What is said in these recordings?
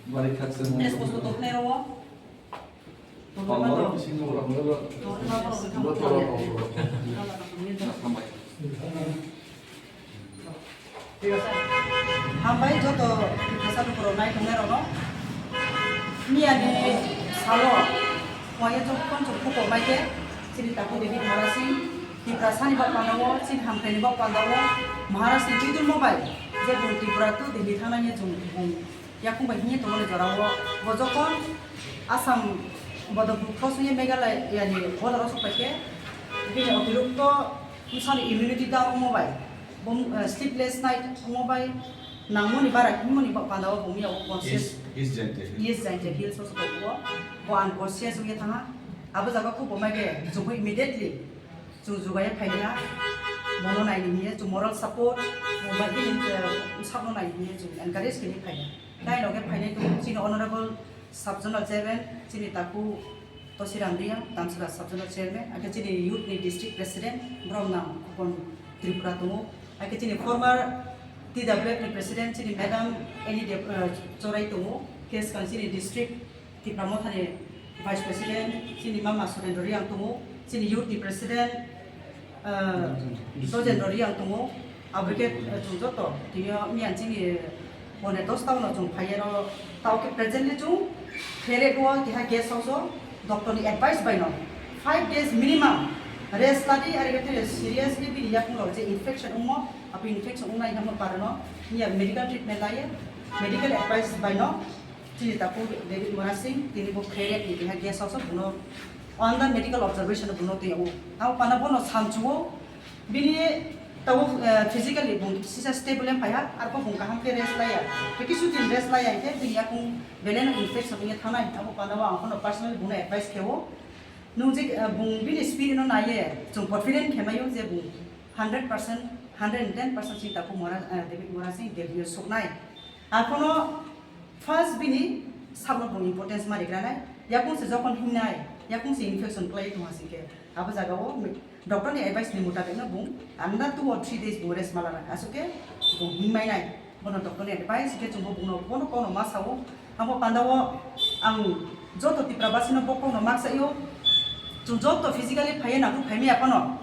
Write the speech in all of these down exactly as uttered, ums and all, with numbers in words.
Bari khaksa mo. Tres posto to hnero. To hnero. To hnero. Hambai joto Tiprasa lukurok nai tongnai rokno. Miyani salo waya jokkon chwng khukok mai khe chini takhuk David Murasing Tiprasani bok pandao, chini hamkhaini bok pandao Maharashtrani twi tongmo bai je bung Tripura to Delhi thangnani chwng bung yakung bai himye tongmani jorao bo jokkon Assam Bodolpur cross wngye Meghalaya ni border o sok paikhe bini otirokto bwsani immunity down wngmo bai bo, eh, sleepless night wngmo bai nangmoni bara himoni ba-, bandao bo miya o conscious East, East Jaintia Hills. East Jaintia Hills o sok paikhe bo unconscious wngye thangha. Abo jaga khuk bo mai khe chwngkhe immediately chwng jugaye phailiha, bono naini hiye chwng moral support, bo bai bini, eh, sakno naini hiye chwng encourage khe phailiha. Tei loge phainai tongo chini honorable sub-zonal chairman, chini takhuk Tosiram Reang, Damsara sub-zonal chairman, akhe chini youth ni district president, borok nang Khupon Tripura tongo, akhe chini former T W F ni president, chini madam Annie Deb-, eh, Chorai tongo, khe swkang chini district Tipra Mothani Vice President, chini mama Surendra Reang tongo, chini youth ni President, ah, Dojendra Reang tongo, abo khe, ah, chwng joto tini o miyan chini pone dos ta no chwng phaiya no, tao khe presently chwng khere o keha guest house o doctor ni advice bai no five days minimum rest ladi, ari khe seriously bini yakung rok je infection wngmo, abo infection wngnai hamo parano miya medical treatment laiya, medical advice bai no. Chini takhuk David Murasing, tini bo kherek ni keha guest house o bono under medical observation o bono twi o. Abo pana bono samchuo, bini tabuk, eh, physically bung sisa stable wng phaiha, arpho bung kaham khe rest laiya. Tei kisu din rest laiya hinkhe bini yakung belai no infection wngya thangnai. Abo pana o ang phano personally bono advice khe o. Nung je, eh, bung bini spirit no naiye, chwng confident khe maio je bung hundred percent, hundred and ten percent chini takhuk Mura-, eh, David Murasing Delhi o suknai. Arphono first bini sakno bung importance ma rikranai, yakung se jokhon hingnai, yakung se infection kwlai tongha singkhe, abo jagao doctor ni advice ni mutabik no bung another two or three days bung rest ma lanai, aswk khe bung hingmai nai. Bono doctor ni advice khe chwngbo bungno bono kokno ma sao. Abo pandao ang joto Tipra basino bo kokno ma saio, chwng joto physically phaiya nangkuk phaimaya phano.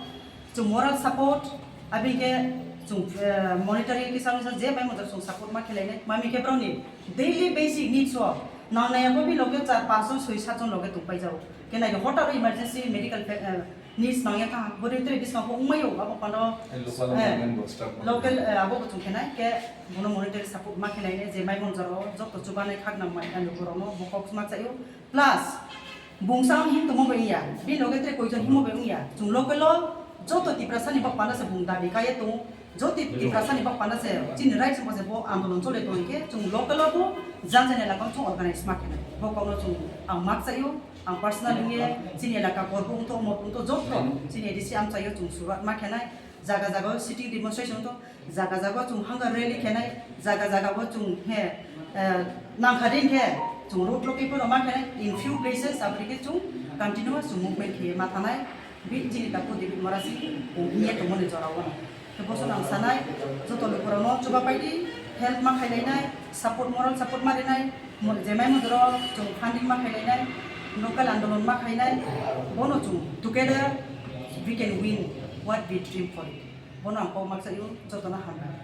Chwng moral support, abini khe chwng, eh, monetary kisa misa je bai mojak chwng support ma khe lainai. Mami khe borokni daily basic needs o nangnai abo bini loge char panch jon soi sat jon loge tong paijao. Khe nai hotar emergency medical fa-, eh, needs nangya kha. Boni tre bisma ko wngmai o abo pano, eh, local, eh, government bo staff local, eh, abo bo chwng khe nai khe bono monetary support ma khe lainai je mai monjaro joto chubanai khak nang mai ani borokno bo kok ma chaio. Plus, bungsa ang him tongmo bai wngya, bini loge tre koijon himmo bai wngya. Chwng local o joto Tiprasa ni bak panda se bung dabi kaiye tongo. Joto Tiprasa ni bak panda se chini right se bo andolon chole tong khe chwng local o bo jang jani elaka o chwng organize ma khe nai. Bo kokno chwng ang mak chaio, ang personal wngye chini elaka korbo wngtho, omo wngtho joto chini A D C amchaio chwng surat ma khe nai. Jaga jaga o sitting demonstration wngtho. Jaga jaga o chwng hunger rally khenai, jaga jaga o chwng he, eh, nangkha din khe chwng road block khe phano ma khenai, in few places aboni khe chwng continuous chwng movement khe ma thanai, bi chini takhuk David Murasing wngya tongmani jora o. Khe boso nang sanai, joto lukurokno chubapaidi help ma khailainai, support, moral support ma rinai, mo-, jemai mojoro chwng funding ma khailainai, local andolon ma khainai, bono chwng together we can win what we dream for it. Bono ang kok ma chaio, jotono hambai.